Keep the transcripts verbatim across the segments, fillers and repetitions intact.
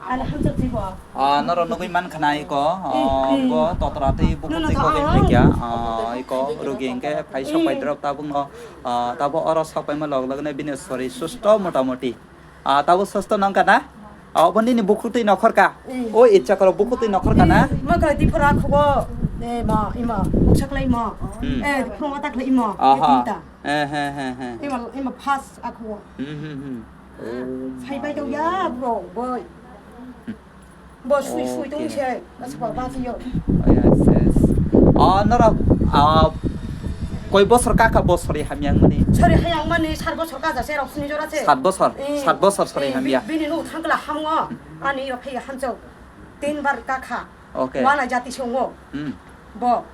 Ano hamjak jibo. Ah, norok nugwi mankha na iko, ah, bo totra tei bukhuk tei kogwi phaikya, ah, iko rugi hwnkhe phai sok pai drop tabukno, ah, tabo oro sok paima log logno bini sori susto motamoti. Ah, tabo susto nangkha na? Ah, obo nini bukhuk tei nokhorka? O itsa koro bukhuk tei nokhorka na? Ima kala dipora khugo, eh, ma, ima, buksa khlai ima. Eh, phungo ta khlai ima. Aha. Eh, he, he, he. Ima, ima phas akhugo. Hmm, hmm, hmm. Oh my God. Sai bai tong ya, bro, boy. Bo sui sui tong se, asuk ba ba yo. Oh, yes, yes. Oh, norok, ah, koi bosor kaka bo sori hamyang mani? Sori hayang mani, sat bosor kaja se rok sini jora se. Sat bosor, sat bosor sori hamya. Bini nu thangkla hamngo, ani yo phai hamjak. Tin bar kakha. Okay. Wana jati songo. Hmm. Bo.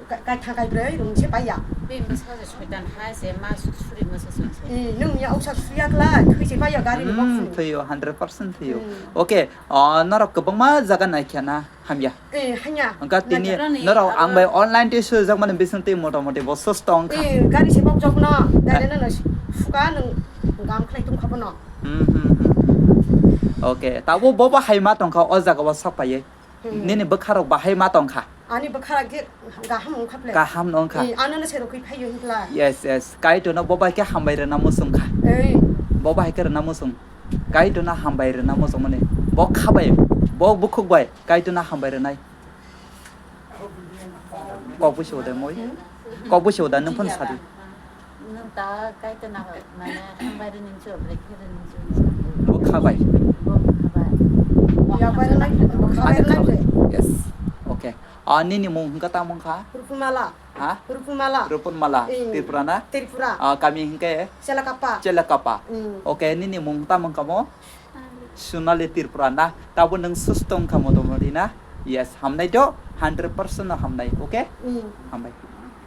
Kai thang kai broi rung se paiya. Bini bwsa se soitan hai se ma suri ma se suri se. Eh, nung ya usa suya kla, thui se paiya gari ni bok. Hmm, thuyo, hundred percent thuyo. Hmm. Okay, ah, norok kwbangma jaga naikha na hamya. Eh, hanya. Hwnkha tini norok ang bai online tei sujak mani bising tei motamoti bo sus tong kha. Eh, gari se bok jok no, dai no suka nung gam khlai tung kha bono. Hmm, hmm, hmm, hmm. Okay, tabo bo bo hai ma tong kha o jaga o sak paiye. Hmm. Nini bwkha rok bahai ma tong kha. Ani bwkha khe gaham wng kha ple. Gaham wng kha. Eh, ano no se rokwi phaiyo hinkla. Yes, yes. Kaitorno bo bai khe hambai rwna muchung kha. Eh. Bo bai khe rwna muchung. Kaitorno hambai rwna muchung mani. Bo kha bai, bo bukhuk bai Kaitorno hambai rwnai. Kok busi uda moi. Hmm? Kok busi uda nung phun sadi. Nwng ta Kaitorno mane hambai rwni cho, bwrwi khe rwni cho. Bo khabai. Bo khabai. Ya bai rwnai, bo khabai rwnai. Yes. Okay. Ah, nini mung hwnkha ta mung kha? Rupumala. Ha? Rupumala. Rupumala. Tripura na? Tripura. Ah, kami hwnkhe? Chelakapa. Chelakapa. Mm. Okay, nini mung ta mung kamo? Sonali Tripura na? Tabo nwng susto wngkha motamoti na? Yes, hamnai do, hundred percent no hamnai, okay? Mm. Hambai.